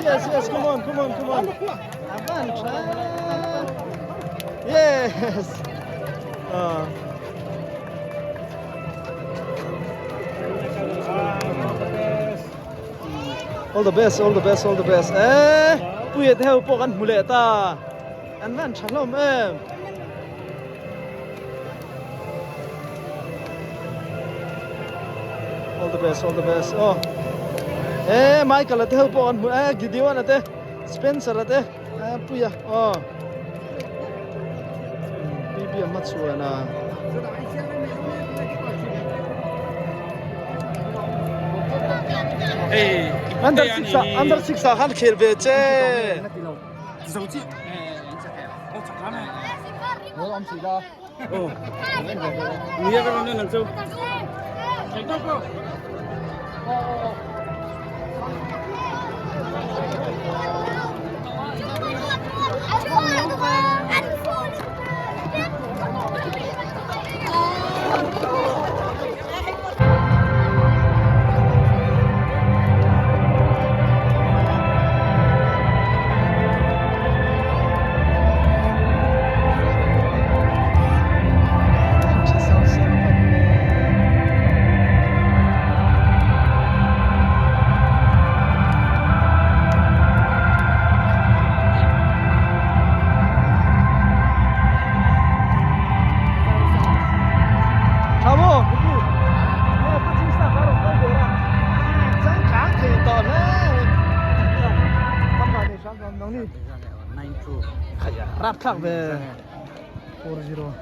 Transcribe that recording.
yes, yes, come on, come on, come on. Avan tha. Yes. Ah. All the best, all the best, all the best. Eh, puia te ho pawh kan hmu leh ta. An van tha hlawm em. All the best, all the best. Oh. Eh, Michael te ho pawh kan hmu eh, Gideon te, Spencer te, eh, puia. Oh. BB a hmachhuan a. Under 6 under 6 ah khan khel ve che. Rapthlak ve 4-0.